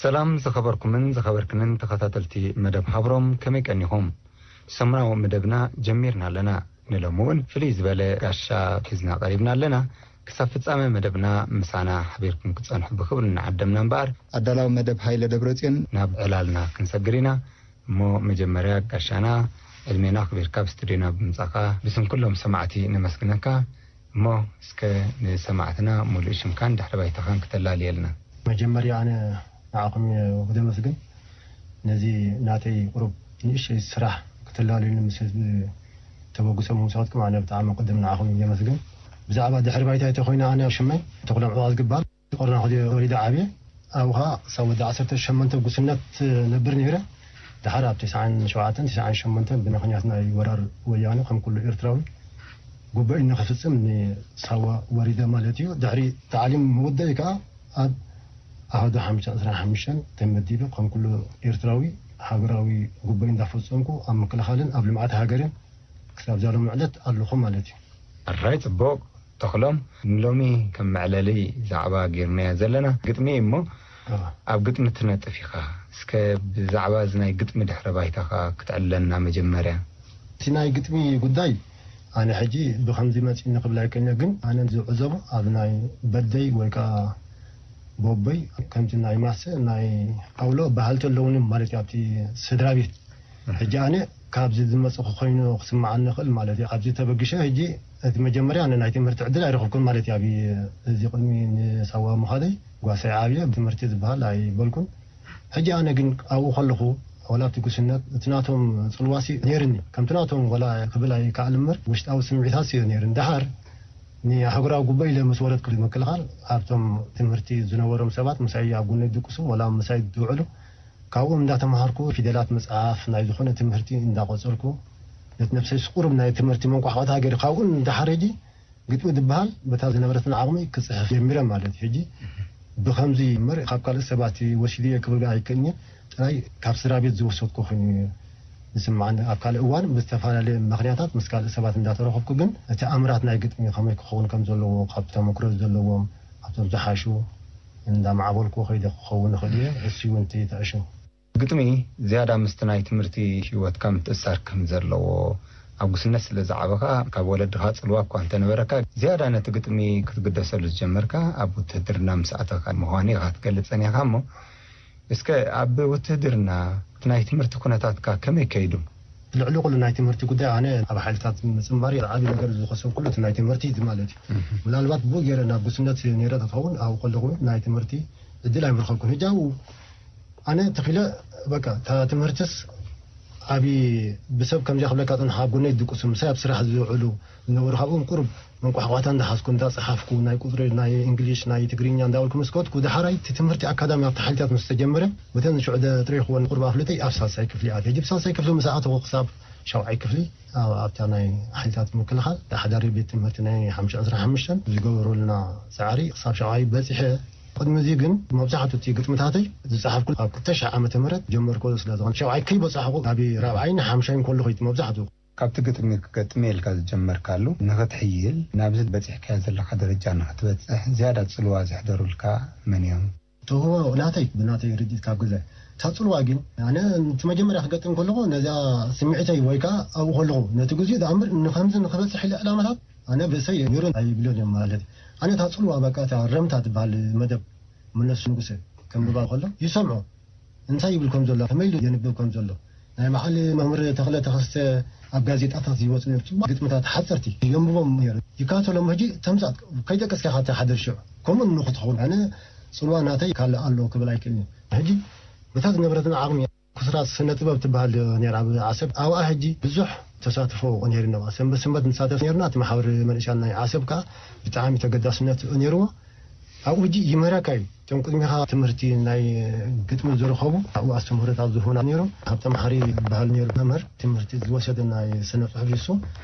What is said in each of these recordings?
ሰላም ዝኸበርኩምን ዝኸበርክንን ተኸታተልቲ መደብ ሃብሮም፣ ከመይ ቀኒኹም? ሰሙናዊ መደብና ጀሚርና ኣለና። ንሎሚ እውን ፍልይ ዝበለ ጋሻ ሒዝና ቀሪብና ኣለና። ክሳብ ፍጻመ መደብና ምሳና ሓቢርኩም ክጸንሑ ብኽብሪ እናዓደምና እምበኣር፣ ኣዳላዊ መደብ ሃይለ ደብረጽዮን፣ ናብ ዕላልና ክንሰግር ኢና። እሞ መጀመርያ ጋሻና፣ ዕድሜና ኣኽቢርካ ኣብ ስቱድዮና ብምጻኻ ብስም ኩሎም ሰማዕቲ ነመስግነካ። እሞ እስከ ንሰማዕትና ሙሉእ ሽምካን ድሕሪ ባይታኻን ክተላልየልና። መጀመርያ ኣነ ንዓኹም እየ ክደመስግን። ነዚ ናተይ ቁሩብ ንእሽተይ ስራሕ ክተላልዩኒ ምስ ህዝቢ ተበግሶ ምውሳድኩም ኣነ ብጣዕሚ ቅድም ንዓኹም እየ የመስግን። ብዛዕባ ድሕሪ ባይታ እንተኾይና ኣነ ሽመይ ተኽሎም ዕዋዝ ግባል ቆርናኹ ተወሊደ ዓብየ። ኣብኡ ኸዓ ክሳብ ወዲ ዓሰርተ ሸሞንተ ጉስነት ነብር ነይረ። ድሓር ኣብ ተስዓን ሸውዓተን ተስዓን ሸሞንተን ብምኽንያት ናይ ወራር ወያነ ከም ኩሉ ኤርትራዊ ጉባኤ ንኽፍጽም ንሳዋ ወሪደ ማለት እዩ። ድሕሪ ታዕሊም ምውዳእይ ከኣ ኣብ ኣሃዱ ሓምሳ ዕስራን ሓሙሽተን ተመዲበ ከም ኩሉ ኤርትራዊ ሃገራዊ ጉባኤ እንዳፈጸምኩ ኣብ ምክልኻልን ኣብ ልምዓት ሃገርን ክሳብ ዛሎም ዕለት ኣለኹ ማለት እዩ። ሕራይ ጽቡቕ። ተኽሎም፣ ንሎሚ ከም መዕለሊ ዛዕባ ጌርናዮ ዘለና ግጥሚ እዩ እሞ፣ ኣብ ግጥሚ ትነጥፍ ኢኻ። እስከ ብዛዕባ እዚ ናይ ግጥሚ ድሕረ ባይታኻ ክትዕለና መጀመርያ። እቲ ናይ ግጥሚ ጉዳይ ኣነ ሕጂ ብኸምዚ መጺእኒ ክብል ኣይክእልነ፣ ግን ኣነ ዝዕዘቦ ኣብ ናይ በደይ ወይ ከኣ ቦበይ ከምቲ ናይ ማሰ ናይ ኣውሎ በሃልቲ ኣለውኒ ማለት እዩ ኣብቲ ስድራ ቤት። ሕጂ ኣነ ካብዚ ዝመጽእ ኮይኑ ክስምዓኒ ይኽእል ማለት እዩ። ኣብዚ ተበጊሸ ሕጂ እቲ መጀመርያ ኣነ ናይ ትምህርቲ ዕድል ኣይረኸብኩን ማለት እዩ። ኣብ እዚ ቅድሚ ንሳዋ ምኻደይ ጓሳይ ዓብየ ትምህርቲ ዝበሃል ኣይበልኩን። ሕጂ ኣነ ግን ኣብኡ ከለኹ ዋላ ኣብቲ ጉስነት እቲ ናቶም ጽልዋሲ ነይርኒ። ከምቲ ናቶም ዋላ ክብል ኣይከኣል እምበር ውሽጣዊ ስምዒታት እዩ ነይርኒ። ደሓር ንኣህጉራዊ ጉባኤ ኢለ ምስ ወረድኩ ምክልኻል ኣብቶም ትምህርቲ ዝነበሮም ሰባት ምሳይ ኣብ ጎነይ ድቅሱ ዋላ ምሳይ ዝውዕሉ ካብኦም እንዳተምሃርኩ ፊደላት ምጽሓፍ ናይ ዝኾነ ትምህርቲ እንዳቆጸርኩ ነቲ ነብሰይ ስቁርብ ናይ ትምህርቲ መንቋሕቋታ ገይረ ካብኡ እንዳሓረጂ ግጥሚ ዝበሃል በታ ዝነበረትን ዓቕሚ ክጽሕፍ ጀሚረ ማለት እዩ። ሕጂ ብኸምዚ እምበር ካብ ካልእ ሰባት ወሲድየ ክብል ኣይክእልኒ። ጥራይ ካብ ስድራ ቤት ዝወሰድኩ ኮይኑ እዩ ዝስምዓኒ። ኣብ ካልእ እዋን ብዝተፈላለየ ምኽንያታት ምስ ካልእ ሰባት እንዳተረኸብኩ ግን እቲ ኣምራት ናይ ግጥሚ ከመይ ክኸውን ከም ዘለዎ ካብ ተመክሮ ዘለዎም ኣብቶም ዝሓሹ እንዳማዕበልኩ ከይደ ክኸውን ይኽእል እየ። እሱ እውን እቲ ተዕሾ። ግጥሚ ዝያዳ ምስቲ ናይ ትምህርቲ ህይወትካ ምትእስሳር ከም ዘለዎ፣ ኣብ ጉስነት ስለ ዝዓበኻ፣ ካብ ወለድኻ ጽልዋ እኳ እንተነበረካ፣ ዝያዳ ነቲ ግጥሚ ክትግደሰሉ ዝጀመርካ ኣብ ውትህድርና ምስ ኣተኻ ምዃኑ ኢኻ ትገልጸኒ ኢኻ እሞ፣ እስከ ኣብ ውትህድርና እቲ ናይ ትምህርቲ ኩነታትካ ከመይ ከይዱ? ልዕሊ ኩሉ ናይ ትምህርቲ ጉዳይ ኣነ ኣብ ሓይልታት ምጽንባር ዓቢ ነገር ዝኸሰብኩሉ እቲ ናይ ትምህርቲ እዩ ማለት እዩ። ምናልባት ብኡ ገይረ ናብ ጉስነት ነይረ ተትኸውን ኣብኡ ከለኹ ናይ ትምህርቲ ዕድል ኣይምረኸብኩን። ሕጂ ኣብኡ ኣነ ተኺለ በቃ እታ ትምህርትስ ዓቢ ብሰብ ከምዚኣ ክብለካ ጽንሓ ኣብ ጎነይ ዝድቅሱ ምሳይ ኣብ ስራሕ ዝውዕሉ ዝነበሩ ካብኦም ቁሩብ መንቋሕቋታ እንዳሓዝኩ እንዳጸሓፍኩ ናይ ቁጽሪ ናይ እንግሊሽ ናይ ትግርኛ እንዳበልኩ ምስ ከድኩ ደሓራይ እቲ ትምህርቲ ኣካዳሚ ኣብቲ ሓይልታት ምስ ተጀመረ በተን ሽዑ ደጥሪኽወን ቁሩብ ኣፍልጠይ ኣብ ሳልሳይ ክፍሊ ኣትየ። ሕጂ ብሳልሳይ ክፍሊ ምስ ኣተኹ ክሳብ ሻውዓይ ክፍሊ ኣብ ኣብታ ናይ ሓይልታት ምክልኻል ሓዳሪ ቤት ትምህርቲ ናይ ሓምሳ ዕስራ ሓሙሽተ ዝገበሩልና ጻዕሪ ክሳብ ሻውዓይ በጺሐ። ቅድሚ እዚ ግን መብዛሕትኡ እቲ ግጥምታተይ ዝጸሓፍኩ ኣብ ክልተ ሽሕ ዓመተ ምህረት ጀመርኩ ስለ ዝኾነ ሻውዓይ ከይበጻሕኩ ኣብ ራብዓይን ሓምሻይን ከለኹ እዩ መብዛሕትኡ። ካብቲ ግጥሚ ክገጥም ኢልካ ዝጀመርካሉ ንኽትሕይል ናብዚ በጺሕካዮ ዘለኻ ደረጃ ንኽትበጽሕ ዝያዳ ጽልዋ ዘሕደሩልካ መን እዮም? ተውህቦ ናተይ ብናተይ ርድኢት ካብ ግዜ እታ ጽልዋ ግን ኣነ እቲ መጀመርያ ክገጥም ከለኹ ነዚኣ ስምዒተይ ወይ ከዓ ኣብኡ ከለኹ ነቲ ግዜኡ ዝኣምር ንኸምዚ ንኽበጽሕ ኢለ ዕላማታት ኣነ ብእሰይ ነይሩ ኣይብሎን እዮም ማለት እዩ። ኣነ እታ ጽልዋ በቃ እታ ረምታ ትበሃል መደብ መለሱ ንጉሰ ከንብባ ከሎ ይሰምዖ እንታይ ይብል ከም ዘሎ ከመይ ኢሉ የንብብ ከም ዘሎ ናይ በዓል መምህር ተኽለ ተኸስተ ኣብ ጋዜጣታት ይወፁ ነይሩ ጽቡቕ ግጥምታት ሓፀርቲ የንብቦም ነይሩ ይከታተሎም ሕጂ ተምፃእ ከይደቀስካ ኢኻ እታ ሓደ ሽዑ ከምኡ ንክትኸውን ኣነ ፅልዋ ናተይ ካልእ ኣሎ ክብል ኣይክእልን ሕጂ በታ ዝነበረትን ዓቕሚ ክስራት ስነ ጥበብ ትበሃል ነይራ ኣብ ዓሰብ ኣብኣ ሕጂ ብዙሕ ተሳትፎ ነይሩ ነባ ሰንበት ሰንበት ንሳተፍ ነይርና እቲ ማሕበር መንእሰያን ናይ ዓሰብ ከዓ ብጣዕሚ ተገዳስነት ነይርዎ ኣብኡ ሕጂ ይምህረካ እዩ እቶም ቅድሚኻ ትምህርቲ ናይ ግጥሚ ዝረኸቡ ኣብኡ ኣስተምህሮታት ዝህቡና ነይሮም ሃብተ መሓሪ ዝበሃል ነይሩ መምህር ትምህርቲ ዝወሰደ ናይ ስነ ፅሑፍ ይሱ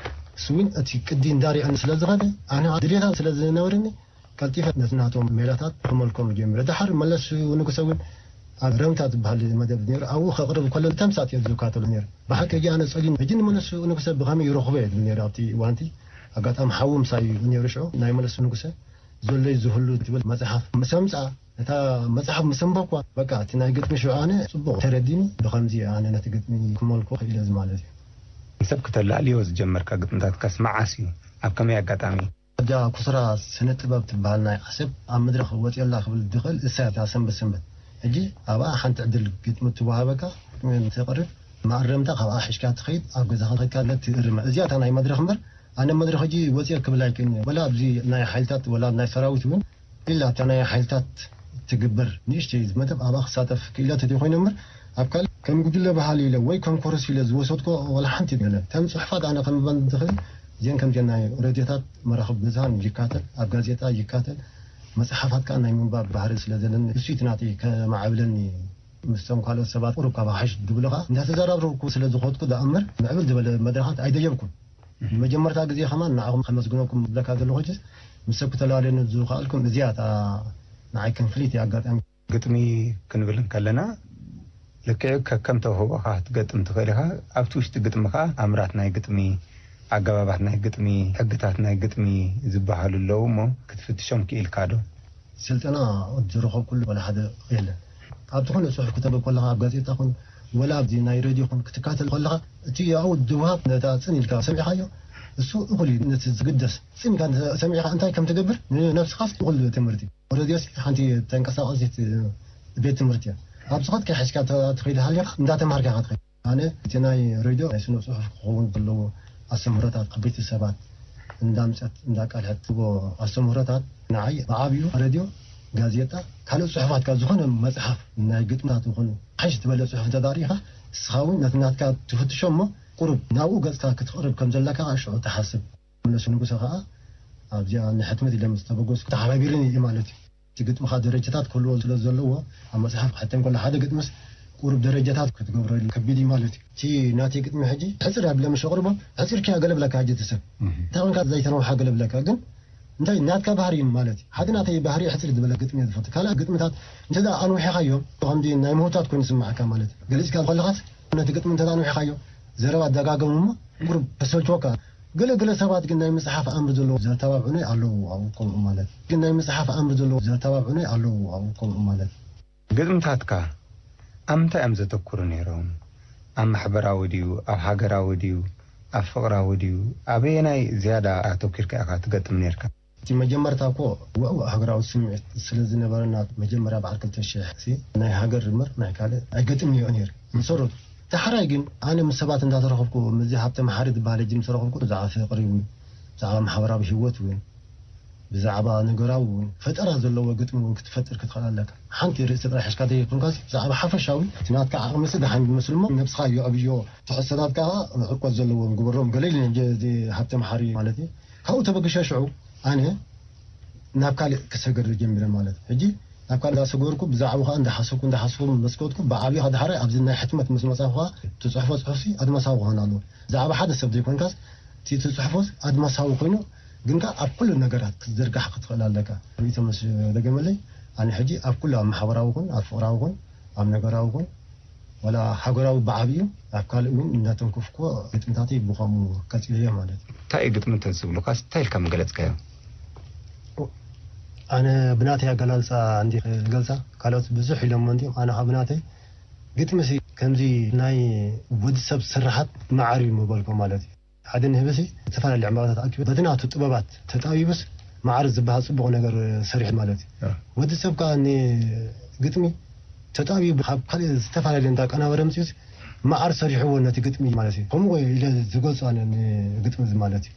እሱ እውን እቲ ቅዲ እንዳሪኣኒ ስለ ዝኸደ ኣነ ድሌታት ስለ ዝነበረኒ ቀልጢፈ ነቲ ናቶም ሜላታት ክመልኮም ጀሚረ። ድሓር መለስ ንጉሰ እውን ኣብ ረምታ ዝበሃል መደብ ነይሩ ኣብኡ ከቕርብ ከሎ ተምሳጥ እየ ዝከታተሎ ነይረ። ብሓቂ ሕጂ ኣነ ጸሊም ሕጂ ንመለስ ንጉሰ ብኸመይ ይረኽቦ እየ ዝብል ነይረ ኣብቲ እዋንቲ ኣጋጣሚ ሓዉ ምሳይ እዩ ነይሩ ሽዑ ናይ መለስ ንጉሰ ዘሎይ ዝህሉ ትብል መጽሓፍ ምስ ኣምጽኣ እታ መጽሓፍ ምስ ኣንበብኳ፣ በቃ፣ እቲ ናይ ግጥሚ ሽዑ ኣነ ጽቡቕ ተረዲኒ፣ ብኸምዚ ኣነ ነቲ ግጥሚ ክመልኮ ክኢለ እዚ ማለት እዩ። ንሰብ ክተላልዮ ዝጀመርካ ግጥምታትካስ መዓስ እዩ? ኣብ ከመይ ኣጋጣሚ? ኣጃ ኩስራ ስነ ጥበብ ትበሃል ናይ ዓሰብ ኣብ መድረኽ ወፂኦላ ክብል ዝኽእል እሳ እያ ሰንበት ሰንበት። ሕጂ ኣብኣ ሓንቲ ዕድል ግጥሚ ትወሃበካ፣ ግጥሚ ተቕርብ፣ ማእረምታ ካብኣ ሒዝካ ትኸይድ፣ ኣብ ገዛኻ ከድካ ትእርማ። እዚኣ እታ ናይ መድረኽ እምበር፣ ኣነ መድረኽ ሕጂ ወፂኦ ክብል ኣይክእልን እየ። ወላ ኣብዚ ናይ ሓይልታት፣ ወላ ናይ ሰራዊት እውን ኢላ እታ ናይ ሓይልታት ትግበር ንእሽተይ መደብ ኣብኣ ክሳተፍ ክኢለ ተተኮይነ እምበር፣ ኣብ ካልእ ከም ጉጅለ ባህሊ ኢለ ወይ ከም ኮርስ ኢለ ዝወሰድኮ ዋላ ሓንቲ የለን። ከም ጽሑፋት ኣነ ከንብበን ዝኽእል እዚአን ከምዚአን ናይ ሬድዮታት መራኽብ ብዝሃን ይካተል፣ ኣብ ጋዜጣ ይካተል፣ መጽሓፋት ከኣ ናይ ምንባብ ባህሪ ስለ ዘለኒ እሱ እቲ ናተይ ከማዕብለኒ ምስቶም ካልኦት ሰባት ቁሩብ ካብ ሓሽ ድብሉ ከኣ እንዳተዘራረብኩ ስለ ዝኸድኩ ደኣ እምበር ምዕብል ዝበለ መድረኻት ኣይደየብኩን። ንመጀመርታ ግዜ ከማን ንዓኹም ከመስግነኩም ዝብለካ ዘለኹ ሕጅስ ምስ ሰብ ክተላልየኒ ዝኸኣልኩም እዚኣ እታ ንዓይ ከም ፍልይቲ ኣጋጣሚ። ግጥሚ ክንብል እንከለና ልክዕ ከከም ተውህቦኻ ክትገጥም ትኽእል ኢኻ። ኣብቲ ውሽጢ ግጥሚ ከኣ ኣምራት ናይ ግጥሚ፣ ኣገባባት ናይ ግጥሚ፣ ሕግታት ናይ ግጥሚ ዝበሃሉ ኣለዉ እሞ ክትፍትሾም ክኢልካ ዶ? ስልጠና ዝረኸብኩሉ ወላ ሓደ የለን። ኣብ ዝኾነ ጽሑፍ ክተንብብ ከለኻ፣ ኣብ ጋዜጣ ኹን ወላ ኣብዚ ናይ ሬድዮ ኹን ክትካተል ከለኻ፣ እቲ ኣብኡ ድውሃብ ነታ ጽን ኢልካ ሰሚዕኻዮ እሱ እኹል እዩ። ነቲ ዝግደስ ጽን ኢልካ ሰሚዕኻ እንታይ ከም ትገብር ንነብስኻስ እኹል ትምህርቲ። ሬድዮስ ሓንቲ ተንቀሳቐሲት ቤት ትምህርቲ እያ። ኣብ ዝኾትካ ሒዝካ ትኸይድ ሃሊኻ እንዳተምሃርካ ኢኻ ትኸይድ። ኣነ እቲ ናይ ሬድዮ ናይ ስነ ጽሑፍ ክኸውን ዘለዎ ኣስተምህሮታት ዓበይቲ ሰባት እንዳምጸት እንዳቃልሐት ትቦ ኣስተምህሮታት ንዓይ ብዓብዩ ሬድዮ፣ ጋዜጣ፣ ካልእ ጽሑፋት ካብ ዝኾነ መጽሓፍ ናይ ግጥምታት ይኹን ሓሽ ዝበለ ጽሑፍ እንተዳሪኻ ንስኻ እውን ነቲ ናትካ ትፍትሾ እሞ ቁሩብ ናብኡ ገጽካ ክትቕርብ ከም ዘለካ ሽዑ ትሓስብ። መለሱ ንጉሰ ከኣ ኣብዚኣ ንሕትመት ኢለ ምስ ተበገስኩ ተሓባቢርኒ እዩ ማለት እዩ። እቲ ግጥምኻ ደረጃታት ክህልዎ ስለ ዘለዎ ኣብ መጽሓፍ ክሕተም ከሎ ሓደ ግጥምስ ቁሩብ ደረጃታት ክትገብረሉ ከቢድ እዩ ማለት እዩ። እቲ ናተይ ግጥሚ ሕጂ ሕጽር ኣብለ ምስ ኣቕርቦ ሕጽር ኪያ ገለ ብለካ ሕጂ እቲ ሰብ እንታይ ኮንካ ዘይተነውሓ ገለ ብለካ ግን እንታይ ናትካ ባህሪ እዩ ማለት እዩ። ሓደ ናተይ ባህሪ ሕጽር ዝበለ ግጥሚ እየ ዝፈቱ። ካልእ ግጥምታት እንተ ደኣ ኣንዊሕኻዮም ከምዚ ናይ ምህውታት ኮይኑ ይስምዓካ ማለት እዩ። ገሊጽካ ከለኻስ ነቲ ግጥሚ እንተ ደኣ ኣንዊሕኻዮ ዘረባ ኣደጋገሙ እሞ ቁሩብ ተሰልችወካ። ገለ ገለ ሰባት ግን ናይ ምጽሓፍ ኣምር ዘለዎ ዘተባብዑኒ ኣለዉ ኣብኡ ከምኡ ማለት ግን ናይ ምጽሓፍ ኣምር ዘለዎ ዘተባብዑኒ ኣለዉ ኣብኡ ከምኡ ማለት። ግጥምታትካ ኣብ ምንታይ እዮም ዘተኩሩ ነይሮም? ኣብ ማሕበራዊ ድዩ? ኣብ ሃገራዊ ድዩ? ኣብ ፍቕራዊ ድዩ? ኣበየናይ ዝያዳ ኣተኪርካ ኢኻ ትገጥም ነይርካ? እቲ መጀመርታ እኮ ውዕውዕ ሃገራዊ ስምዒት ስለ ዝነበረና መጀመርያ በዓል ክልተ ሽሕ ሲ ናይ ሃገር እምበር ናይ ካልእ ኣይገጥም እዮ ነይሩ መሰረቱ። ዳሕራይ ግን ኣነ ምስ ሰባት እንዳተረኸብኩ ምስዚ ሃብተ መሓሪ ዝበሃል ሕጂ ምስ ረኸብኩ ብዛዕባ ፍቕሪ እውን ብዛዕባ ማሕበራዊ ህይወት እውን ብዛዕባ ነገራዊ እውን ፈጠራ ዘለዎ ግጥሚ እውን ክትፈጥር ክትኽእል ኣለካ። ሓንቲ ርእሲ ጥራይ ሒዝካ ዘይኮንካስ ብዛዕባ ሓፈሻዊ እቲ ናትካ ዓቕሚ ሲ ደሓን ይመስል እሞ ነብስኻ የዕብዮ። ትሕዝቶታት ከዓ ዕርቆት ዘለዎም ግበሮም ገለ ኢሉ እዚ ሃብተ መሓሪ ማለት እዩ። ካብኡ ተበግሸ ሽዑ ኣነ ናብ ካልእ ክሰገር ጀሚረ ማለት እዩ። ሕጂ ናብ ካልእ እንዳሰገርኩ ብዛዕባኡ ከዓ እንዳሓሰብኩ እንዳሓሰብኩ መስከትኩ ብዓብኻ ዳሕራይ ኣብዚ ናይ ሕትመት ምስ መጻኹ ከዓ ትጽሕፎ ጽሑፍሲ ኣድማሳዊ ክኾን ኣለዎ። ብዛዕባ ሓደ ሰብ ዘይኮንካስ እቲ ትጽሕፎስ ኣድማሳዊ ኮይኑ ግን ከዓ ኣብ ኩሉ ነገራት ክትዝርጋሕ ክትኽእል ኣለካ። ርእይቶ ምስ ደገመለይ ኣነ ሕጂ ኣብ ኩሉ ኣብ ማሕበራዊ ኩን ኣብ ፍቕራዊ ኩን ኣብ ነገራዊ ኩን ዋላ ሃገራዊ ብዓብዩ ኣብ ካልእ እውን እንዳተንከፍኩ ግጥምታተይ ብኸምኡ ቀጺለዮ ማለት እዩ። እንታይ እዩ ግጥሚ እንተዝብሉኻስ እንታይ ኢልካ ምገለጽካዮ? ኣነ ብናተይ ኣገላልጻ እንዲ ክገልጻ ካልኦት ብዙሕ ኢሎሞ እንዲዮም ኣነ ከዓ ብናተይ ግጥምሲ ከምዚ ናይ ወዲ ሰብ ስራሓት መዓር እዩ ምበልኮ ማለት እዩ። ሓደ ንህብሲ ዝተፈላለዩ ዕምባባታት ኣኪቡ በቲ ናቱ ጥበባት ተጣቢቡስ መዓር ዝበሃል ጽቡቕ ነገር ሰሪሑ ማለት እዩ። ወዲ ሰብ ከዓ ንግጥሚ ተጣቢቡ ካብ ካልእ ዝተፈላለዩ እንዳቀናበረ ምጽኡስ መዓር ሰሪሕዎ ነቲ ግጥሚ ማለት እዩ። ከምኡ ኢለ ዝገልጾ ኣነ ንግጥሚ እዚ ማለት እዩ።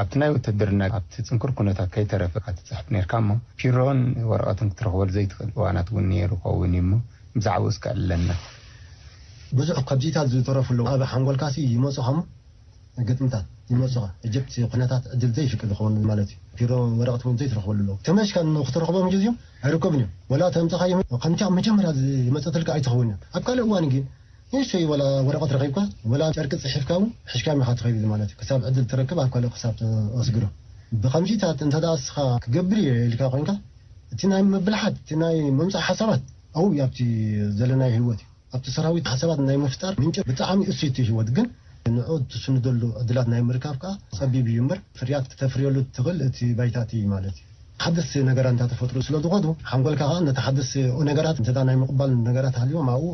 ኣብቲ ናይ ውትድርና ኣብቲ ጽንኩር ኩነታት ከይተረፈ ኢኻ ትጽሕፍ ነርካ እሞ ፒሮን ወረቐትን ክትረኽበሉ ዘይትኽእል እዋናት እውን ነይሩ ኸውን እዩ እሞ ብዛዕባኡ እስከ ኣዕልለና። ብዙሕ ከብዚታት ዝተረፉ ኣለዉ ኣብ ሓንጎልካሲ ይመጹኻ እሞ ግጥምታት ይመጹኻ እጅብቲ ኩነታት ዕድል ዘይፍቅድ ዝኸውን ማለት እዩ። ፒሮን ወረቐት እውን ዘይትረኽበሉ ኣለዉ ተመሽካ ክትረኽቦም ሕጂ እዚኦም ኣይርከብን እዮም ወላ ተምጽኻዮም ከምቲ ኣብ መጀመርያ ዝመጸትልካ ኣይትኸውን እዮም ኣብ ካልእ እዋን ግን ንእሽተይ ወላ ወረቐት ረኺብካ ወላ ጨርቂ ጽሒፍካ እውን ሕሽካም ኢኻ ትኸይድ ማለት እዩ። ክሳብ ዕድል ትረክብ ኣብ ካልእ ክሳብ ተስግሮ ብኸምዚታት እንተ ደኣ እስኻ ክገብር እየ ኢልካ ኮይንካ እቲ ናይ ምብልሓት እቲ ናይ ምምጻእ ሓሳባት ኣብኡ ኣብቲ ዘለናይ ህይወት እዩ ኣብቲ ሰራዊት ሓሳባት ናይ ምፍጣር ምንጭ ብጣዕሚ እሱ እቲ ህይወት ግን ንዑ ትስንደሉ ዕድላት ናይ ምርካብ ከዓ ጸቢብ እዩ እምበር ፍርያት ክተፍርየሉ ትኽእል እቲ ባይታ እቲ ማለት እዩ። ሓደስቲ ነገራት እንተተፈጥሩ ስለ ዝኾኑ ሓንጎልካ ከዓ ነቲ ሓደስቲ ነገራት እንተ ናይ ምቕባል ነገራት ሃልዮም ኣብኡ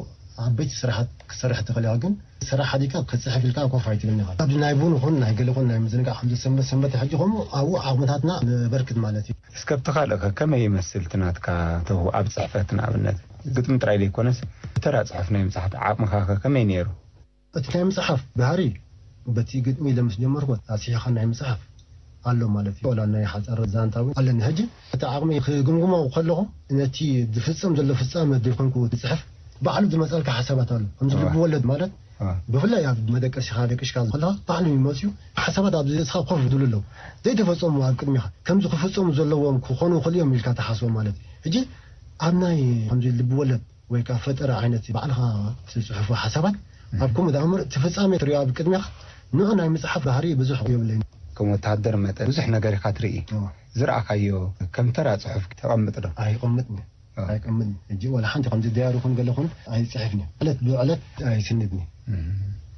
ዓበይቲ ስራሓት ክትሰርሕ ትኽእል ኢኻ። ግን ስራሕ ሓዲካ ክትፅሕፍ ኢልካ ኮፍ ኣይትብልን ኢኻ። ኣብዚ ናይ ቡን ይኹን ናይ ገለ ይኹን ናይ ምዝንጋዕ ከምዚ ሰንበት ሰንበት ሕጂ ከምኡ ኣብኡ ዓቕምታትና ንበርክት ማለት እዩ። እስከ ኣብቲ ካልእ ከ ከመይ ይመስል እቲ ናትካ ተው ኣብ ፅሕፈት ንኣብነት ግጥሚ ጥራይ ዘይኮነስ ብተራ ፅሑፍ ናይ ምፅሓፍ ዓቕምኻ ከ ከመይ ነይሩ? እቲ ናይ ምፅሓፍ ባህሪ በቲ ግጥሚ ኢለ ምስ ጀመርኩ ኣስሒኻ ናይ ምፅሓፍ ኣሎ ማለት እዩ። ወላ ናይ ሓፀር ዛንታ እውን ኣለኒ። ሕጂ እቲ ዓቕሚ ክግምግሞ ከለኹ ነቲ ዝፍፀም ዘሎ ፍፃመ ዘይኮንኩ ዝፅሕፍ ባዕሉ ዝመፀልካ ሓሳባት ኣሎ ከምዚ ልቢ ወለድ ማለት ብፍላይ ኣብ መደቀሲኻ ደቂሽካ ከለኻ ባዕሉ ይመፅዩ ሓሳባት ኣብ ርእስኻ ኮፍ ዝብሉ ኣለዉ ዘይተፈፀሙ ኣብ ቅድሚኻ ከምዚ ክፍፀሙ ዘለዎም ክኾኑ ይኽእሉ እዮም ኢልካ ትሓስቦ ማለት እዩ። ሕጂ ኣብ ናይ ከምዚ ልቢ ወለድ ወይ ከዓ ፈጠራ ዓይነት ባዕልኻ ትፅሕፎ ሓሳባት ኣብ ከምኡ ዝኣምር እቲ ፍፃሜ ትሪኦ ኣብ ቅድሚኻ ንዑ ናይ ምፅሓፍ ባህሪ ብዙሕ የብለይን። ከም ወተሃደር መጠን ብዙሕ ነገር ኢኻ ትርኢ። ዝረኣኻዮ ከም ተራ ፅሑፍ ተቐምጥ ዶ? ኣይቐምጥን ኣይቀምጥን። ሕጂ ዋላ ሓንቲ ከምዚ ዳያሪ ኹን ገለ ኹን ኣይፅሕፍን ዕለት ብዕለት ኣይስንድን።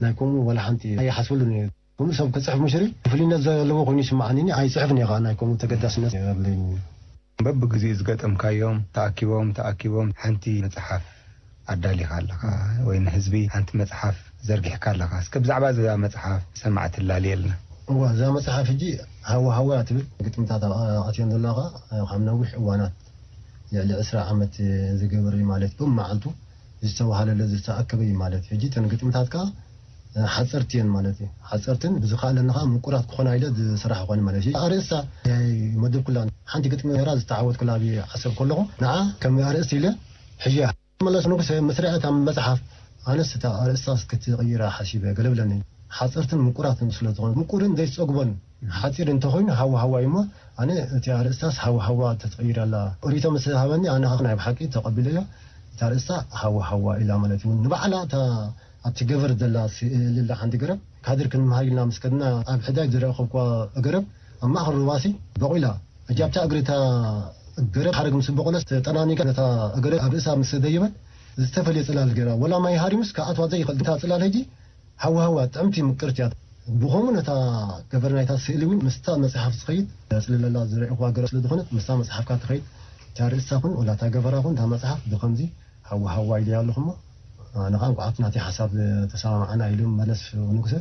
ናይ ከምኡ ዋላ ሓንቲ ኣይሓስበሉን እየ። ከምኡ ሰብ ክፅሕፍ ምሽሪ ፍልይነት ዘለዎ ኮይኑ ይስምዓኒ። ኣይፅሕፍን እየ ከዓ ናይ ከምኡ ተገዳስነት የብለይን። በብግዜኡ ዝገጠምካዮም ተኣኪቦም ተኣኪቦም ሓንቲ መፅሓፍ ኣዳሊኻ ኣለኻ ወይ ንህዝቢ ሓንቲ መፅሓፍ ዘርጊሕካ ኣለኻ። እስከ ብዛዕባ እዛ መፅሓፍ ሰማዕቲ ኣላልየልና። እዋ እዛ መፅሓፍ ሕጂ ሃዋ ሃዋ እያ ትብል ግጥምታት ኣብኣ ኣትየን ዘለዋ ከዓ ካብ ነዊሕ እዋናት ልዕሊ ዕስራ ዓመት ዝገበር እዩ ማለት እዩ። ብመዓልቱ ዝተባህለለ ዝተኣከበ እዩ ማለት እዩ። ሕጂ እተን ግጥምታት ከዓ ሓፀርቲ እየን ማለት እዩ። ሓፀርትን ብዝኸኣለኒ ከዓ ምቁራት ክኾና ኢለ ዝስራሕ ይኾን ማለት እዩ። ኣርእስታ ኣይመደብኩላን። ሓንቲ ግጥሚ ነይራ ዝተዓወትኩላ ኣብ ዓሰብ ከለኹ ንዓ ከም ኣርእስቲ ኢለ ሕጂ እያ መለስ ንጉሰ ምስ ርኣያ እታ መፅሓፍ ኣነስ እታ ኣርእስታ ክትቕይራ ሓሲበ ገለ ብለኒ። ሓፀርትን ምቁራትን ስለ ዝኾነ ምቁርን ዘይፀግቦን ሓፂር እንተኾይኑ ሃዋ ሃዋ እዩ እሞ ኣነ እቲ ኣርእስታስ ሃዋ ሃዋ ተትቕይር ኣላ ሪቶ ምስ ሃበኒ ኣነ ከዓ ናይ ብሓቂ ተቐቢለዮ። እታ ኣርእስታ ሃዋ ሃዋ ኢላ ማለት እውን ንባዕላ እታ ኣብቲ ገበር ዘላ ስእሊ ኣላ ሓንቲ ገረብ ካድር ክንምሃር ኢልና ምስ ከድና ኣብ ሕዳይ ዝረኸብኳ ገረብ ኣብ ማእኸል ሩባሲ በቑላ። ሕጂ ኣብታ እግሪ እታ ገረብ ሓረግ ምስ በቖለስ ተጠናኒጋ ነታ ገረብ ኣብ ርእሳ ምስ ደየበት ዝተፈልየ ፅላል ገይራ ወላ ማይ ሃሪምስ ክኣትዋ ዘይኽእል እታ ፅላል ሕጂ ሃዋሃዋ ጥዕምቲ ምቅርቲ እያ። ብኸምኡ ነታ ገበር ናይታ ስእሊ እውን ምስታ መፅሓፍ ዝኸይድ ፅልለላ ዝረእኹዋ ገረብ ስለ ዝኾነት ምስታ መፅሓፍካ ትኸይድ እታ ርእስታ ኹን ወላ እታ ገበራ ኹን እታ መፅሓፍ ብኸምዚ ሃዋሃዋ ኢለያ ኣለኹ እሞ ኣነ ከዓ እንቋዓት ናተይ ሓሳብ ተሰማማዕና ኢሉ መለስ ንጉሰ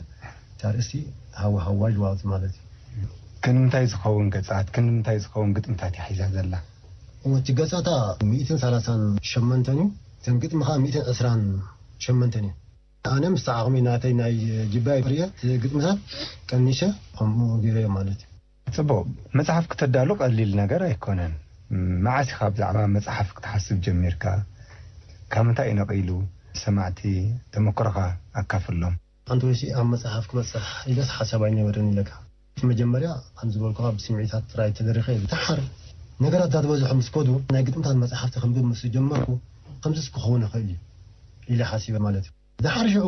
እታ ርእስቲ ሃዋሃዋ ኢልዋ ማለት እዩ። ክንምንታይ ዝኸውን ገፃት ክንምንታይ ዝኸውን ግጥምታት እያ ሒዛ ዘላ? እቲ ገፃታ ሚእትን ሰላሳን ሸመንተን እዩ። እተን ግጥሚ ከዓ ሚእትን ዕስራን ሸመንተን እዩ። ኣነ ምስ ዓቕሚ ናተይ ናይ ጅባይ ርእየ እቲ ግጥምታት ቀኒሸ ከምኡ ገይረዮ ማለት እዩ። ፅቡቕ። መፅሓፍ ክተዳሉ ቀሊል ነገር ኣይኮነን። መዓስ ኢኻ ብዛዕባ መፅሓፍ ክትሓስብ ጀሚርካ? ካብ ምንታይ እዩ ነቒሉ? ሰማዕቲ ተመክሮኻ ኣካፍሎም። ሓንቲ ወይሲ ኣብ መፅሓፍ ክበፅሕ ኢለስ ሓሳብ ኣይነበረን ኢለካ። እቲ መጀመርያ ከም ዝበልኩኻ ብስምዒታት ጥራይ ተደሪኸ እየ። ደሓር ነገራት እንዳተበዝሑ ምስ ከዱ ናይ ግጥምታት መፅሓፍቲ ከንብብ ምስ ጀመርኩ ከምዚስ ክኸውን ይኽእል እዩ ኢለ ሓሲበ ማለት እዩ። ደሓር ሽዑ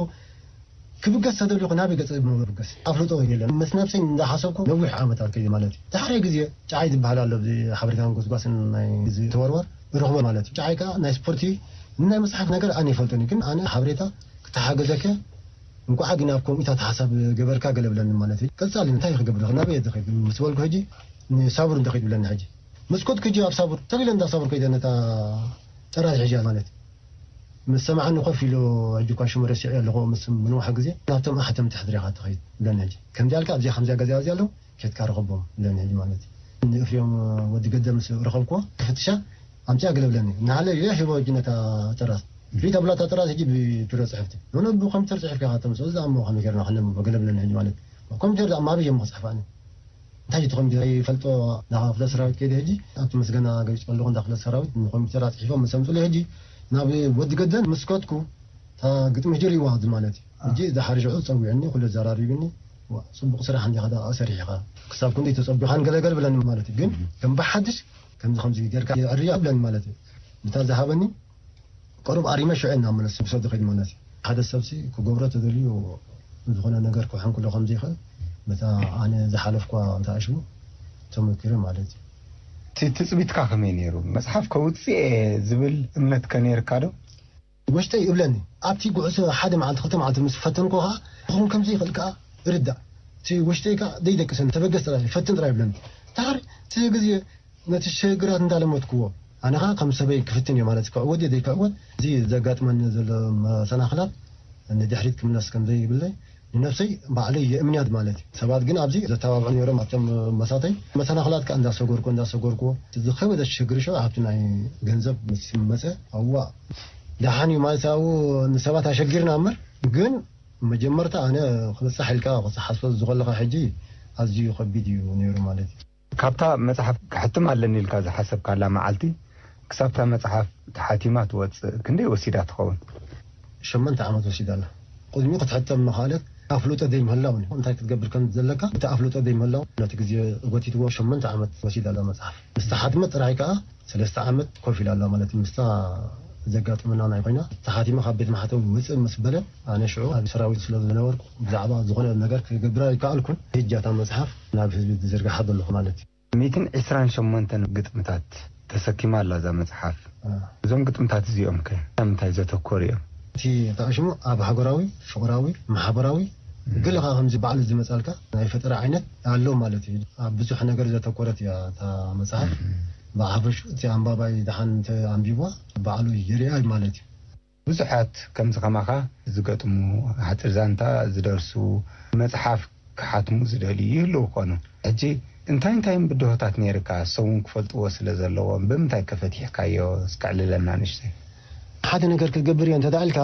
ክብገስ ተደሊኹ ናበይ ገፀ ምብገስ ኣፍልጦ የለን። ምስ ነብሰይ እንዳሓሰብኩ ነዊሕ ዓመታት ከይደ ማለት እዩ። ደሓር ግዜ ጨዓይ ዝበሃል ኣሎ ኣብዚ ሓበሬታን ጎስጓስን ናይ እዚ ተወርወር እረኽቦ ማለት እዩ። ጨዓይ ከዓ ናይ ስፖርቲ ናይ መፅሓፍ ነገር ኣነ ይፈልጦን እዩ። ግን ኣነ ሓበሬታ ክተሓገዘከ እንኳዓ ግን ኣብ ከምኡታት ሓሳብ ገበርካ ገለ ብለኒ ማለት እዩ። ቀፃሊ እንታይ ክገብር ናበይ ዝኸይድ ምስ በልኩ ሕጂ ንሳቡር እንተኸይድ ብለኒ ሕጂ ምስ ኮድኩ ሕጂ ኣብ ሳቡር ተቢለ እንዳ ሳቡር ከይደ ነታ ጠራዝ ሕጂ ማለት ምስ ሰማዕኒ ኮፍ ኢሉ ሕጂ እኳ ሽሙ ረሲዐ ኣለኹ ምስ ምንዋሕ ግዜ ናብቶም ኣሕተምቲ ሕድሪኻ ትኸይድ ብለኒ ሕጂ ከምዚ ኣልካ ኣብዚኣ ከምዚኣ ገዛ እዚ ኣለዉ ኬድካ ረኸቦም ብለኒ ሕጂ ማለት እዩ። ንእፍርዮም ወዲ ገደ ምስ ረኸብኩዎ ክፍትሻ ኣምፅኣ ገለ ብለኒ ናሃለ ኢለ ሂቦ ሕጂ ነታ ጠራዝ ሪታ ብላታ ጥራዝ ሕጂ ብትረ ፅሕፍቲ ኖኖ ብኮምፒተር ፅሒፍካ ኢኻ ተምፅኦ እዛ እሞ ከመይ ጌርና ክነንብቦ ገለ ብለኒ ሕጂ ማለት ኮምፒተር ዛ ማበይ እዮም ክፅሕፋኒ እንታይ እቲ ኮምፒተር ይፈልጦ ናብ ክፍለ ሰራዊት ከይደ ሕጂ ኣብቲ ምስገና ገሊፅ ከለኹ እንዳ ክፍለ ሰራዊት ንኮምፒተር ኣፅሒፎም ምስ ኣምፅሉ ሕጂ ናብ ወዲ ገደን ምስ ከድኩ እታ ግጥሚ ሕጂ ሪእዋ እዚ ማለት እዩ ሕጂ ዝሓርሽዑ ፀዊዕኒ ኩሉ ዘራሪብኒ ጽቡቕ ስራሕ እንዲኻ ደኣ ሰሪሕኻ ክሳብ ክንደይ ተጸቢኻን ገለገል ብለኒ ማለት እዩ ግን ከም ብሓድሽ ከምዚ ከምዚ ጌርካ የዕርያ ብለኒ ማለት እዩ ብታ ዝሃበኒ ቀሩብ ኣሪመ ሽዑ እናመለስ ብሰብ ዝኸይድ ማለት እዩ ሓደ ሰብሲ ክገብሮ ተደልዩ ዝኾነ ነገር ክውሕን ክሎ ከም ዘይኽእል በታ ኣነ ዝሓለፍኳ እንተ ኣሽሙ ተመኪሩ ማለት እዩ እቲ ትጽቢትካ ከመይ ነይሩ መጽሓፍ ከውፅእ እየ ዝብል እምነት ከነይርካ ዶ ውሽጠይ ይብለኒ ኣብቲ ጉዕዞ ሓደ መዓልቲ ክልተ መዓልቲ ምስ ፈተንኩ ከዓ ክኸውን ከምዚ ይኽእል ከዓ ይርዳእ እቲ ውሽጠይ ከዓ ዘይደቅሰኒ ተበገስ ጥራይ ፈትን ጥራይ ይብለኒ ድሓር እቲ ግዜ ነቲ ሽግራት እንዳለመድክዎ፣ ኣነ ኸዓ ከም ሰበይ ክፍትን እየ ማለት እዩ። ክዕወት እየ ዘይክዕወት፣ እዚ ዘጋጥመኒ ዘሎ መሰናኽላት ንድሕሪት ክምለስ ከም ዘይብለይ ንነብሰይ ባዕለይ የእምንያት ማለት እዩ። ሰባት ግን ኣብዚ ዘተባብዑ ነይሮም፣ ኣብቶም መሳተይ መሰናኽላት ከኣ እንዳሰገርኩ እንዳሰገርኩዎ፣ ዝኸበደ ሽግር ሽዑ ኣብቲ ናይ ገንዘብ ምስ መጸ፣ ኣዋ ደሓን እዩ ማለት ኣብኡ ንሰባት ኣሸጊርና እምበር፣ ግን መጀመርታ ኣነ ክበጽሕ ኢልካ ክትሓስቦ ዝኸለኻ ሕጂ ኣዝዩ ከቢድ እዩ ነይሩ ማለት እዩ። ካብታ መጽሓፍ ክሕትም ኣለኒ ኢልካ ዝሓሰብካላ መዓልቲ ክሳብታ መጽሓፍ ተሓቲማ ትወጽእ ክንደይ ወሲዳ ትኸውን? ሸመንተ ዓመት ወሲዳ ኣላ። ቅድሚኡ ክትሕተም ምኽኣለት ኣፍልጦ ዘይምህላው እዩ። እንታይ ክትገብር ከም ዘለካ እቲ ኣፍልጦ ዘይምህላው ነቲ ግዜ ጎቲትዎ ሸመንተ ዓመት ወሲዳ ኣላ መጽሓፍ። ምስ ተሓትመት ጥራይ ከኣ ሰለስተ ዓመት ኮፍ ኢላ ኣላ ማለት እዩ። ምስታ ዘጋጥመና ናይ ኮይና ተሓቲማ ካብ ቤት ማሕተም ውጽእ ምስ በለ ኣነ ሽዑ ኣብ ሰራዊት ስለ ዝነበርኩ ብዛዕባ ዝኾነ ነገር ክገብራ ኣይከኣልኩን። ሕጂ እታ መጽሓፍ ናብ ህዝቢ ዝዝርግሓ ዘለኹ ማለት እዩ። ሚእትን ዕስራን ሸሞንተን ግጥምታት ተሰኪማ ኣላ እዛ መጽሓፍ። እዞም ግጥምታት እዚኦም ከ ኣብ ምንታይ ዘተኮሩ እዮም? እቲ ጠቕሽሙ ኣብ ሃገራዊ፣ ፍቕራዊ፣ ማሕበራዊ ገለ ከዓ ከምዚ ባዕሉ ዝመጻልካ ናይ ፈጠራ ዓይነት ኣሎ ማለት እዩ። ኣብ ብዙሕ ነገር ዘተኮረት እያ እታ መጽሓፍ። ብሓፈሹ እቲ ኣንባባይ ደሓን እንተ ኣንቢቧ ባዕሉ ይሪኣ ማለት እዩ። ብዙሓት ከምዚ ከማኻ ዝገጥሙ፣ ሓጺር ዛንታ ዝደርሱ፣ መጽሓፍ ክሓትሙ ዝደልዩ ይህልዉ ይኾኑ። ሕጂ እንታይ እንታይ ብድሆታት ነይርካ? እሶም እውን ክፈልጥዎ ስለ ዘለዎም ብምንታይ ከ ፈቲሕካዮ? እስከ ኣዕልለና ንእሽተይ። ሓደ ነገር ክትገብር እየ እንተ ደኣ ኢልካ፣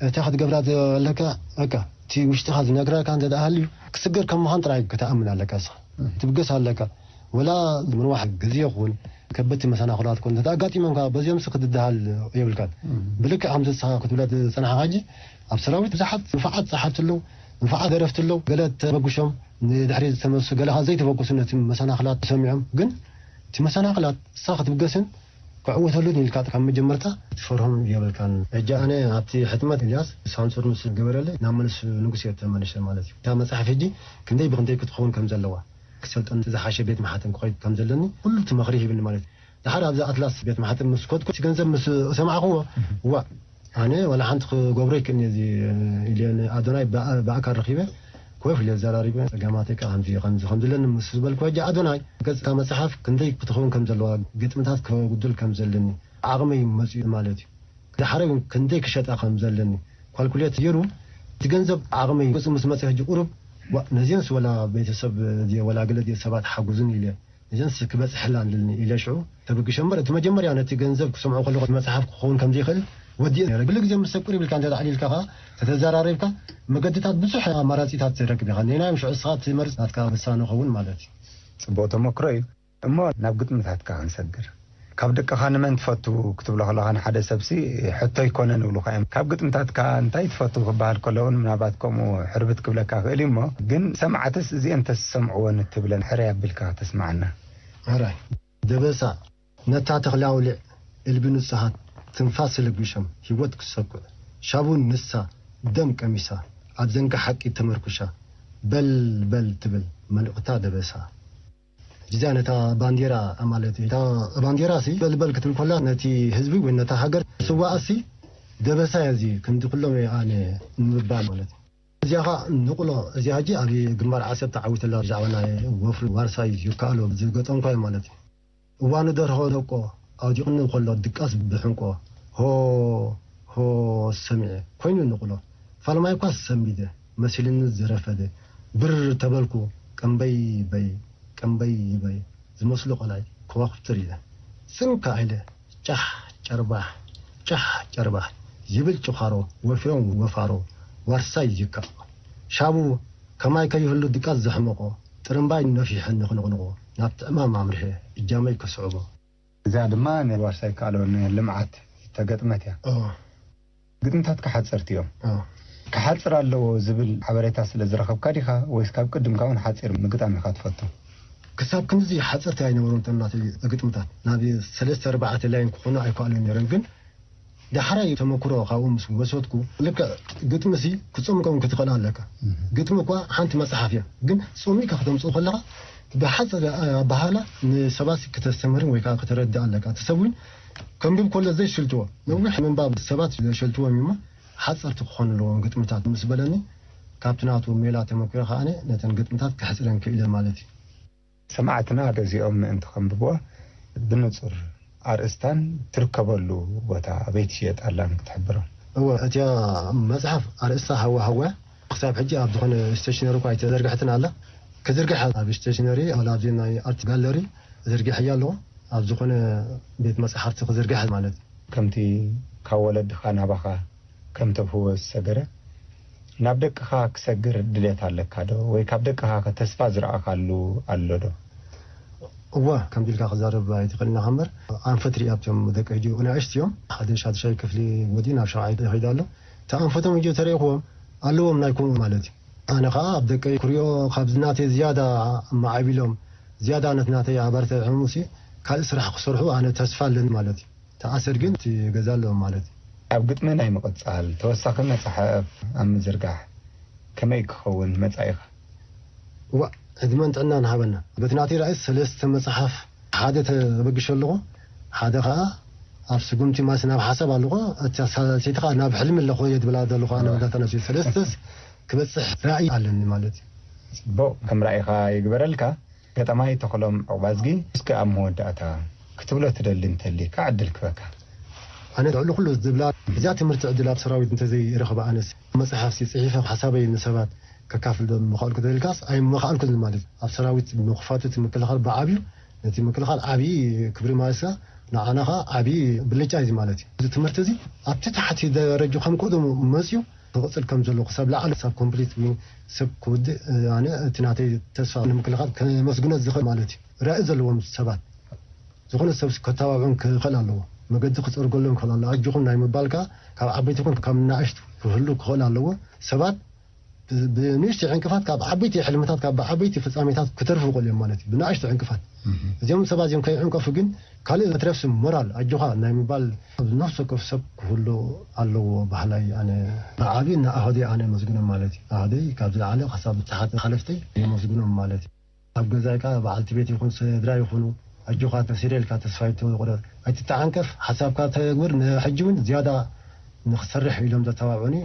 እታ ክትገብራ ዘለካ፣ በቃ፣ እቲ ውሽጥኻ ዝነግረካ እንተ ደኣ ሃልዩ፣ ክስገር ከም ምዃን ጥራይ ክትኣምን ኣለካ። እስኻ ትብገስ ኣለካ። ወላ ምንዋሕ ግዜ ይኹን፣ ከበድቲ መሰናኽላት ኮን እንተ ኣጋጢሞምካ፣ በዚኦምሲ ክትድሃል የብልካን። ብልክዕ ከምዚ ንስኻ ክትብሎ ዝጸናሕካ ሕጂ፣ ኣብ ሰራዊት ብዙሓት ንፉዓት ጸሓፍቲ ኣለዉ፣ ንፉዓት ደረፍቲ ኣለዉ። ገለ ተበጉሾም ንድሕሪት ዝተመልሱ፣ ገለ ከኣ ዘይተበገሱ ነቲ መሰናኽላት ሰሚዖም። ግን እቲ መሰናኽላት ንስኻ ክትብገስን ክዕወተሉን ኢልካ ካብ መጀመርታ ክትፈርሆም የብልካን። ሕጂ ኣነ ኣብቲ ሕትመት ኢልያስ ሳንሱር ምስ ገበረለይ ናብ መልስ ንጉስ እየ ተመሊሰ ማለት እዩ። እታ መጽሓፍ ሕጂ ክንደይ ብክንደይ ክትኸውን ከም ዘለዋ፣ ክሰልጠን ዝሓሸ ቤት ማሕተም ክኸይድ ከም ዘለኒ ኩሉ እቲ ምኽሪ ሂብኒ ማለት እዩ። ድሓር ኣብዚ ኣትላስ ቤት ማሕተም ምስ ከድኩ፣ እቲ ገንዘብ ምስ ሰማዕክዎ፣ እዋእ፣ ኣነ ዋላ ሓንቲ ክገብሮ ይክእልኒ እዚ ኢለ ንኣዶናይ ብኣ-፣ ብኣካል ረኺበ ኮፍ ኢለ ዘራሪበ፣ ጸገማተይ ከኣ ከምዚ ከምዚ ከም ዝለኒ ምስ ዝበልኩ፣ ሕጂ ኣዶናይ፣ ገጽ እታ መጽሓፍ ክንደይ ክትኸውን ከም ዘለዋ፣ ግጥምታት ከጉድል ከም ዘለኒ፣ ዓቕመይ መጺኡ ማለት እዩ። ዳሕራይ እውን ክንደይ ክሸጣ ከም ዘለኒ ኳልኩሌት ገይሩ፣ እቲ ገንዘብ ዓቕመይ ገጹ ምስ መጸ፣ ሕጂ ቁሩብ፣ ዋእ፣ ነዚአንስ ወላ ቤተሰብ ድየ ወላ ገለ ድየ ሰባት ሓጉዙኒ ኢለ፣ ነዚአንስ ክበጽሐላ ኣለኒ ኢለ ሽዑ ተበግሸ እምበር፣ እቲ መጀመርያ ነቲ ገንዘብ ክሰምዖ ከለኹ መጽሓፍ ክኸውን ከም ዘይኽእል ወዲኤ ነይረ። ገለ ግዜ ምስ ሰብ ቅርብ ኢልካ እንተ ኣዕሊልካ ከኣ፣ ተተዘራሪብካ፣ መገድታት ብዙሕ ኣማራጺታት ትረክብ ኢኻ። ነናዮም ሽዑ እስኻ ትመርጽ ናትካ ውሳነ ክኸውን ማለት እዩ። ጽቡቕ ተመክሮ እዩ። እሞ ናብ ግጥምታትካ ክንሰግር። ካብ ደቅኻ ንመን ትፈቱ ክትብሎ ከለኻ ንሓደ ሰብሲ ሕቶ ኣይኮነን ይብሉኻ እዮም። ካብ ግጥምታትካ እንታይ ትፈቱ ክበሃል ከሎ እውን ምናልባት ከምኡ ሕርብት ክብለካ ክእል እዩ። እሞ ግን ሰማዕትስ እዚአን ተዝሰምዕወን እትብለን ሕረይ ኣቢልካ ከተስምዓና። ሕራይ። ደበሳ፣ ነታ ተኽሊ ኣውሊዕ እልቢ ንጹሃት ትንፋስ ለጊሾም ህይወት ክሰኩዕ ሻቡ ንሳ ደም ቀሚሳ ኣብ ዘንጊ ሓቂ ተመርኩሻ በል በል ትብል መልእኽታ ደበሳ። እዚኣ ነታ ባንዴራ ማለት እዩ። እታ ባንዴራ ሲ በል በል ክትብል ኮላ ነቲ ህዝቢ ወይ ነታ ሃገር ስዋኣ ሲ ደበሳ እያ እዚ ክንዲ ኩሎም እየ ኣነ ንምባል ማለት እዩ። እዚኣ ኸዓ ንቕሎ እዚኣ ሕጂ ኣብ ግንባር ዓሰብ ተዓዊተላ ብዛዕባ ናይ ወፍሪ ዋርሳይ ይከኣሎ ዝገጠምኳዮ ማለት እዩ። እዋኑ ደርሆ ደቆ ኣውዲቕኒ እንከሎ ድቃስ ብሕንቆ ሆ ሆ ሰሚዐ ኮይኑ ንቕሎ ፋልማይ እኳ ሰንቢደ መሲልኒ ዝረፈደ ብር ተበልኩ ቀምበይ በይ ቀምበይ ይበይ ዝመስሉ ቀላይ ከዋኽብቲ ሪለ ጽንካ ኢለ ጫሕ ጨርባሕ ጫሕ ጨርባሕ ይብል ጭዃሮ ወፊሮም ወፋሮ ዋርሳይ ይካእ ሻቡ ከማይ ከይህሉ ድቃስ ዘሕመቖ ጥርምባይ ነፊሐ ንኽንቕንቖ ናብቲ ዕማም ኣምሪሐ እጃመይ ከስዕቦ። እዚኣ ድማ ንዋርሳይ ይከኣሎ ንልምዓት ዝተገጥመት እያ። እወ። ግጥምታትካ ሓጸርቲ እዮም። እወ። ክሓጽር ኣለዎ ዝብል ሓበሬታ ስለ ዝረኸብካ ዲኻ ወይስ ካብ ቅድምካ እውን ሓጺር ምግጣም ኢኻ ትፈቱ? ክሳብ ክንድዚ ሓጸርቲ ኣይነበሩን እቶም ናተይ ግጥምታት። ናብ ሰለስተ ኣርባዕተ ላይን ክኾኑ ኣይከኣሉን ነይሮም፣ ግን ዳሕራይ ተመክሮ ካብኡ ምስ ወሰድኩ፣ ልክዕ ግጥሚ ሲ ክትጽምቆም ክትኽእል ኣለካ። ግጥሚ እኳ ሓንቲ መጽሓፍ እያ፣ ግን ጽሚእካ ክተምጽኡ ከለኻ ብሓጺር ኣበሃህላ ንሰባት ሲ ክተስተምህርን ወይ ከዓ ክተረድእ ኣለካ። እቲ ሰብ እውን ከንብብ ከሎ ዘይሽልትዎ፣ ነዊሕ ምንባብ ሰባት ዘሸልትዎም እዩ እሞ ሓጸርቲ ክኾኑ ኣለዎም ግጥምታት ምስ በለኒ፣ ካብቲ ናቱ ሜላ ተመክሮ ከኣ ነተን ግጥምታት ከሕጽረን ክኢለ ማለት እዩ። ሰማዕትና ገዚኦም ምእንቲ ከንብብዋ ብንጹር ኣርእስታን ትርከበሉ ቦታ ኣበይ ትሽየጥ ኣላን ክትሕብሮ? እወ፣ እቲኣ መጽሓፍ ኣርእስታ ሃዋ ሃዋ ክሳብ ሕጂ ኣብ ዝኾነ ስቴሽነሪ እኳ ኣይተዘርግሐትን ኣላ። ክዝርግሐ ኣብ ስቴሽነሪ፣ ኣብ ናይ ኣርት ጋለሪ ዝርግሐያ ኣለዎ። ኣብ ዝኾነ ቤት መጽሓፍቲ ክዝርግሐ ማለት እዩ። ከምቲ ካብ ወለድኻ ናባኻ ከም ተብህወ ዝሰገረ፣ ናብ ደቅኻ ክሰግር ድሌት ኣለካ ዶ? ወይ ካብ ደቅኻ ከ ተስፋ ዝረኣኻሉ ኣሎ ዶ? እወ፣ ከምዚ ኢልካ ክዛረብ ኣይትኽእልን ኢኻ እምበር፣ ኣንፈት ሪኣ ኣብቶም ደቂ ሕጂ ንኣሽቱ እዮም። ሓደ ሻድሻይ ክፍሊ ወዲኡ ናብ ሻውዓይ ይኸይዱ ኣሎ። እቲ ኣንፈቶም ሕጂ ተረኢኽዎም ኣለዎም ናይ ከምኡ ማለት እዩ። ኣነ ኸዓ ኣብ ደቀይ ክሪኦ ካብዚ ናተይ ዝያዳ ማዕቢሎም፣ ዝያዳ ነት ናተይ ኣበርቲዖምሲ ካልእ ስራሕ ክሰርሑ ኣነ ተስፋ ኣለኒ ማለት እዩ። ተኣሰር ግን እቲ ገዛ ኣለዎም ማለት እዩ። ካብ ግጥሚ ናይ ምቕጻል ተወሳኺ መጽሓፍ ኣብ ምዝርጋሕ ከመይ ክኸውን መጻኢኻ? እዋእ ዕድመን ጥዕናን ሃበና። በቲ ናተይ ራእይ ሰለስተ መጽሓፍ ሓደ ተበግሸ ኣለኹ፣ ሓደ ኸዓ ኣብ ስጉምቲ ማለት ናብ ሓሳብ ኣለኹ፣ እታ ሳልሰይቲ ኸዓ ናብ ሕልሚ ኣለኹ እየ ዝብላ ዘለኹ ኣነ መዳታ ነብሲ ሰለስተስ ክበጽሕ ራእይ ኣለኒ ማለት እዩ። ጽቡቕ ከም ራእይኻ ይግበረልካ። ገጣማይ ተኽሎም ዑቕባዝጊ፣ እስከ ኣብ መወዳእታ ክትብሎ ትደሊ እንተሊካ ዕድል ክበካ። ኣነ ልዕሊ ኩሉ ዝብላ እዚኣ ትምህርቲ ዕድል ኣብ ሰራዊት እንተዘይረኽበ ኣነስ መፅሓፍሲ ፅሒፈ ሓሳበይ ንሰባት ከካፍል ዶ ምኽኣልኩ ተልካስ ኣይምኽኣልኩን ማለት እዩ። ኣብ ሰራዊት ምኽፋቱ እቲ ምክልኻል ብዓብዩ ነቲ ምክልኻል ዓብዪ ክብሪ ማለትካ ንዓና ከዓ ዓብዪ ብልጫ እዩ ማለት እዩ። እዚ ትምህርቲ እዚ ኣብቲ ታሕቲ ደረጃ ከም ቀደሙ መፅዩ ክቕፅል ከም ዘለዎ ክሳብ ላዕሊ ክሳብ ኮምፕሊት ሰብ ክውድእ ኣነ እቲ ናተይ ተስፋ ንምክልኻል ከመስግኖ ዝኽእል ማለት እዩ። ራኢ ዘለዎም ሰባት ዝኾነ ሰብ ከተባብዖም ክኽእል ኣለዎ። መገዲ ክፀርገሎም ክኽእል ኣለዎ። ኣጆኹም ናይ ምባል ከዓ ካብ ዓበይቲ ይኹን ካብ ንኣሽቱ ክህሉ ክኽእል ኣለዎ። ሰባት ብንእሽቶ ዕንቅፋት ካብ ዓበይቲ ሕልምታት ካብ ዓበይቲ ፍፃሜታት ክተርፉ ይኽእሉ እዮም ማለት እዩ። ብንኣሽቱ ዕንቅፋት እዚኦም ሰባት እዚኦም ከይዕንቀፉ ግን ካልእ መትረፍሲ ሞራል ኣጆኻ ናይ ምባል ኣብ ነፍሲ ወከፍ ሰብ ክህሉ ኣለዎ። ባህላይ ኣነ ብዓብዩ ንኣህደይ ኣነ መስግኖም ማለት እዩ። ኣህደይ ካብ ዝለዓለ ክሳብ ዝሓለፍተይ የመስግኖም ማለት እዩ። ኣብ ገዛይ ከዓ በዓልቲ ቤት ይኹን ስድራ ይኹኑ ኣጆኻ ተሲረ ኢልካ ተስፋ ይተቁረጥ ኣይትተዓንቀፍ ሓሳብካ ተግብር ንሕጂ እውን ዝያዳ ንክሰርሕ ኢሎም ዘተባብዑኒ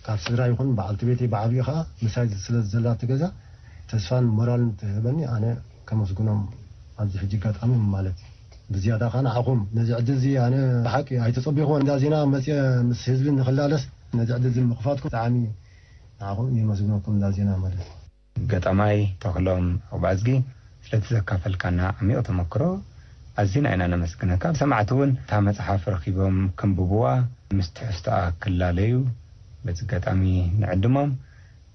ካብ ስድራ ይኹን በዓልቲ ቤተይ ብዓብዩ ከዓ ምሳይ ስለ ዘላ እቲ ገዛ ተስፋን ሞራልን ትህበኒ ኣነ ከመስግኖም ኣብዚ ሕጂ ኣጋጣሚ ማለት እዩ። ብዝያዳ ከዓ ንዓኹም ነዚ ዕድል እዚ ኣነ ብሓቂ ኣይተፀቢኹዎ እንዳ ዜና መፅየ ምስ ህዝቢ ንክላለስ ነዚ ዕድል እዚ ምኽፋትኩም ብጣዕሚ ንዓኹም የመስግነኩም እንዳ ዜና ማለት እዩ። ገጣማይ ተኽሎም ዑቕባዝጊ ስለቲ ዘካፈልካና ዓሚቕ ተመክሮ ኣዚና ኢና ነመስግነካ። ሰማዕቲ እውን እታ መጽሓፍ ረኺቦም ከንብብዋ ምስ ትሕዝቶኣ ክላለዩ በዚ ኣጋጣሚ ንዕድሞም።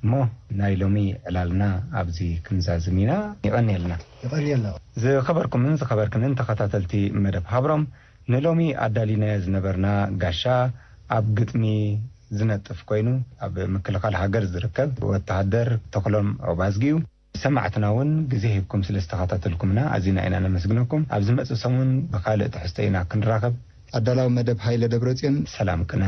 እሞ ናይ ሎሚ ዕላልና ኣብዚ ክንዛዝም ኢና። ይቐንየልና። ይቐንየልና። ዝኸበርኩምን ዝኸበርክንን ተኸታተልቲ መደብ ሃብሮም ንሎሚ ኣዳሊናዮ ዝነበርና ጋሻ ኣብ ግጥሚ ዝነጥፍ ኮይኑ ኣብ ምክልኻል ሃገር ዝርከብ ወተሃደር ተኽሎም ዑባዝጊ እዩ። ሰማዕትና እውን ግዜ ሂብኩም ስለ ዝተኸታተልኩምና ኣዚና ኢና ነመስግነኩም። ኣብ ዝመጽእ ሰሙን ብኻልእ ትሕዝቶ ኢና ክንራኸብ። ኣዳላዊ መደብ ሃይለ ደብረጽዮን። ሰላም ቅነ።